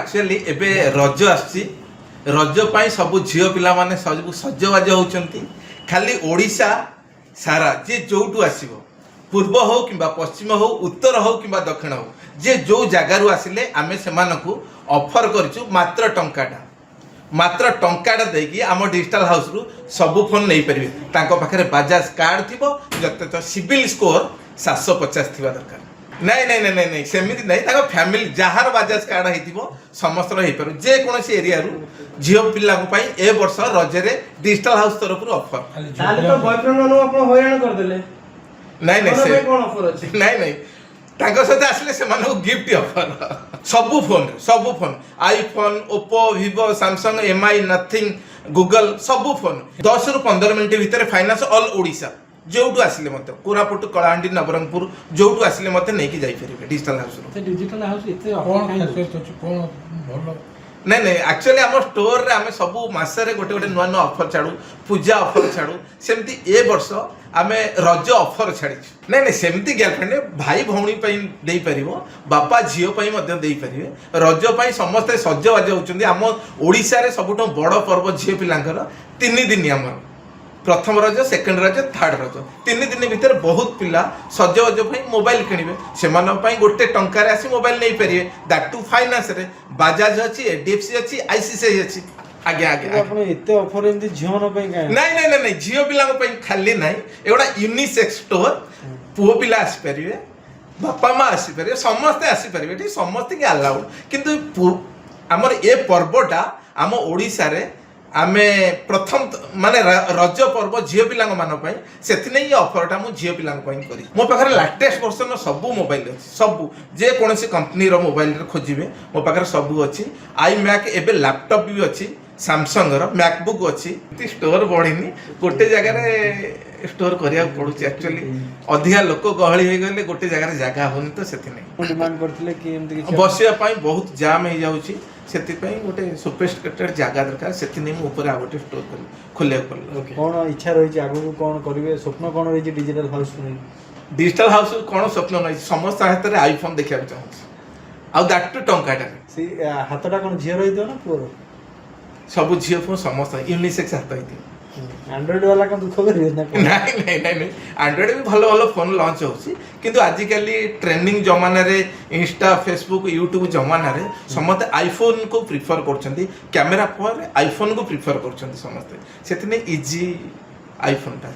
Actually ଏବେ ରଜ ଆସୁଛି। ରଜ ପାଇଁ ସବୁ ଝିଅ ପିଲାମାନେ ସବୁ ସଜବାଜ ହେଉଛନ୍ତି। ଖାଲି ଓଡ଼ିଶା ସାରା ଯିଏ ଯେଉଁଠୁ ଆସିବ, ପୂର୍ବ ହଉ କିମ୍ବା ପଶ୍ଚିମ ହଉ, ଉତ୍ତର ହଉ କିମ୍ବା ଦକ୍ଷିଣ ହଉ, ଯିଏ ଯେଉଁ ଜାଗାରୁ ଆସିଲେ ଆମେ ସେମାନଙ୍କୁ ଅଫର୍ କରିଛୁ। ମାତ୍ର ଟଙ୍କାଟା ଦେଇକି ଆମ ଡିଜିଟାଲ ହାଉସ୍ରୁ ସବୁ ଫୋନ୍ ନେଇପାରିବେ। ତାଙ୍କ ପାଖରେ ବାଜାଜ କାର୍ଡ଼ ଥିବ, ଯଥେଷ୍ଟ ସିବିଲ୍ ସ୍କୋର 750 ଥିବା ଦରକାର। ନାଇଁ ନାଇଁ ନାଇଁ ନାଇଁ ନାଇଁ, ସେମିତି ନାଇଁ। ତାଙ୍କ ଫ୍ୟାମିଲି ଯାହାର ବାଜାଜ କାର୍ଡ଼ ହେଇଥିବ, ସମସ୍ତଙ୍କର ହେଇପାରିବ। ଯେକୌଣସି ଏରିଆରୁ ଝିଅ ପିଲାଙ୍କ ପାଇଁ ଏ ବର୍ଷ ରଜରେ ଡିଜିଟାଲ ହାଉସ୍ ତରଫରୁ ଅଫର୍। ଖାଲି ଝିଅ ତାହେଲେ ତ ପିଲାଙ୍କ ବୟଫ୍ରେଣ୍ଡ ମାନଙ୍କୁ ଆପଣ ହଇରାଣ କରିଦେଲେ। ନାଇଁ ନାଇଁ, ସେମାନଙ୍କ ସେ ପାଇଁ କଣ ଅଫର ଅଛି? ନାଇଁ ନାଇଁ, ତାଙ୍କ ସହିତ ଆସିଲେ ସେମାନଙ୍କୁ ଗିଫ୍ଟ ଅଫର୍ ସବୁ ଫୋନ୍ରେ, ସବୁ phone, iPhone, Oppo, Vivo, Samsung, MI, Nothing, Google, ସବୁ ଫୋନ୍ 10ରୁ 15 ମିନିଟ୍ ଭିତରେ ଫାଇନାନ୍ସ। ଅଲ୍ ଓଡ଼ିଶା ଯୋଉଠୁ ଆସିଲେ ମଧ୍ୟ, କୋରାପୁଟ, କଳାହାଣ୍ଡି, ନବରଙ୍ଗପୁର, ଯୋଉଠୁ ଆସିଲେ ମଧ୍ୟ ନେଇକି ଯାଇପାରିବେ ଡିଜିଟାଲ ହାଉସ୍ରୁ। ସେ ଡିଜିଟାଲ ହାଉସ୍ ଏତେ କଣ ଅଫର୍ କାହିଁ ଖାସିୟତ ଅଛି, କଣ ଭଲ? ନାଇଁ ନାଇଁ, ଆକ୍ଚୁଆଲି ଆମ ଷ୍ଟୋରରେ ଆମେ ସବୁ ମାସରେ ଗୋଟେ ଗୋଟେ ନୂଆ ନୂଆ ଅଫର୍ ଛାଡ଼ୁ, ପୂଜା ଅଫର୍ ଛାଡ଼ୁ। ସେମିତି ଏ ବର୍ଷ ଆମେ ରଜ ଅଫର୍ ଛାଡ଼ିଛୁ। ନାଇଁ ନାଇଁ, ସେମିତି ଗାର୍ଲଫ୍ରେଣ୍ଡ, ଭାଇ ଭଉଣୀ ପାଇଁ ଦେଇପାରିବ, ବାପା ଝିଅ ପାଇଁ ମଧ୍ୟ ଦେଇପାରିବେ। ରଜ ପାଇଁ ସମସ୍ତେ ସଜବାଜ ହେଉଛନ୍ତି। ଆମ ଓଡ଼ିଶାରେ ସବୁଠୁ ବଡ଼ ପର୍ବ ଝିଅ ପିଲାଙ୍କର 3 ଦିନ ଆମର, ପ୍ରଥମ ରଜ, ସେକେଣ୍ଡ ରଜ, ଥାର୍ଡ ରଜ। 3 ଦିନ ଭିତରେ ବହୁତ ପିଲା ସଜବାଜ ପାଇଁ ମୋବାଇଲ କିଣିବେ। ସେମାନଙ୍କ ପାଇଁ ଗୋଟେ ଟଙ୍କାରେ ଆସି ମୋବାଇଲ ନେଇପାରିବେ, that two ଫାଇନାନ୍ସରେ। ବାଜାଜ ଅଛି, ଏଚଡିଏଫସି ଅଛି, ଆଇସିଆଇସିଆଇ ଅଛି। ଆଜ୍ଞା ଆଜ୍ଞା କିନ୍ତୁ ଆପଣ ଏତେ ଅଫର ଏମିତି ଝିଅମାନଙ୍କ ପାଇଁ କାଇଁ? ନାଇଁ ନାଇଁ ନାଇଁ ନାଇଁ, ଝିଅ ପିଲାଙ୍କ ପାଇଁ ଖାଲି ନାହିଁ। ଏଗୁଡ଼ା ୟୁନିସେକ୍ସ ଷ୍ଟୋର। ପୁଅ ପିଲା ଆସିପାରିବେ, ବାପା ମା ଆସିପାରିବେ, ସମସ୍ତେ ଆସିପାରିବେ। ଏଠି ସମସ୍ତଙ୍କୁ ଆଲାଉଡ୍। କିନ୍ତୁ ଆମର ଏ ପର୍ବଟା ଆମ ଓଡ଼ିଶାରେ ଆମେ ପ୍ରଥମ ମାନେ ରଜ ପର୍ବ ଝିଅ ପିଲାଙ୍କ ମାନଙ୍କ ପାଇଁ, ସେଥିପାଇଁ ଏ ଅଫରଟା ମୁଁ ଝିଅ ପିଲାଙ୍କ ପାଇଁ କରିଛି। ମୋ ପାଖରେ ଲାଟେଷ୍ଟ ଭର୍ସନର ସବୁ ମୋବାଇଲ ଅଛି, ସବୁ। ଯେକୌଣସି କମ୍ପାନୀର ମୋବାଇଲରେ ଖୋଜିବେ, ମୋ ପାଖରେ ସବୁ ଅଛି। I Mach, ଏବେ ଲାପଟପ୍ ବି ଅଛି, ସାମସଙ୍ଗର ମ୍ୟାକବୁକ୍ ଅଛି। ଏମିତି ଷ୍ଟୋର ବଢ଼ିନି, ଗୋଟେ ଜାଗାରେ ଷ୍ଟୋର କରିବାକୁ ପଡୁଛି। ଆକ୍ଚୁଆଲି ଅଧିକା ଲୋକ ଗହଳି ହେଇଗଲେ ଗୋଟେ ଜାଗାରେ ଜାଗା ହଉନି ତ, ସେଥିପାଇଁ। ଡିମାଣ୍ଡ କରିଥିଲେ କି ଏମିତି କିଛି? ବସିବା ପାଇଁ ବହୁତ ଜାମ୍ ହେଇଯାଉଛି, ସେଥିପାଇଁ ଗୋଟେ ସୋଫିଷ୍ଟିକେଟେଡ୍ ଜାଗା ଦରକାର। ସେଥିପାଇଁ ମୁଁ ଉପରେ ଆଉ ଗୋଟେ ଷ୍ଟୋର କଲି, ଖୋଲିବାକୁ ପଡ଼ିଲା। କଣ ଇଚ୍ଛା ରହିଛି, ଆଗକୁ କଣ କରିବେ, ସ୍ୱପ୍ନ କଣ ରହିଛି ଡିଜିଟାଲ ହାଉସ୍ ନେଇ? ଡିଜିଟାଲ ହାଉସ୍ କ'ଣ ସ୍ୱପ୍ନ ରହିଛି? ସମସ୍ତ ହାତରେ ଆଇଫୋନ୍ ଦେଖିବାକୁ ଚାହୁଁଛି, ଆଉ that two ଟଙ୍କାଟାରେ। ସେଇ ହାତଟା କଣ ଝିଅର ହେଇଥିବ ନା ପୁଅର? ସବୁ ଝିଅ ପୁଅ ସମସ୍ତ, ୟୁନିସେକ୍ସ ହାତ ହେଇଥିବ। ଆଣ୍ଡ୍ରଏଡ୍ ବାଲା କଣ ଦୁଃଖ କରିବେ ନା କଣ? ନାଇଁ ନାଇଁ ନାଇଁ ନାଇଁ, ଆଣ୍ଡ୍ରଏଡ୍ ବି ଭଲ ଭଲ ଫୋନ୍ ଲଞ୍ଚ ହେଉଛି। କିନ୍ତୁ ଆଜିକାଲି ଟ୍ରେଣ୍ଡିଂ ଜମାନାରେ, ଇନଷ୍ଟା, ଫେସବୁକ୍, ୟୁଟ୍ୟୁବ୍ ଜମାନାରେ ସମସ୍ତେ ଆଇଫୋନ୍କୁ ପ୍ରିଫର କରୁଛନ୍ତି। କ୍ୟାମେରା ପରେ ଆଇଫୋନ୍କୁ ପ୍ରିଫର କରୁଛନ୍ତି ସମସ୍ତେ। ସେଥିପାଇଁ ଇଜି ଆଇଫୋନ୍ଟା।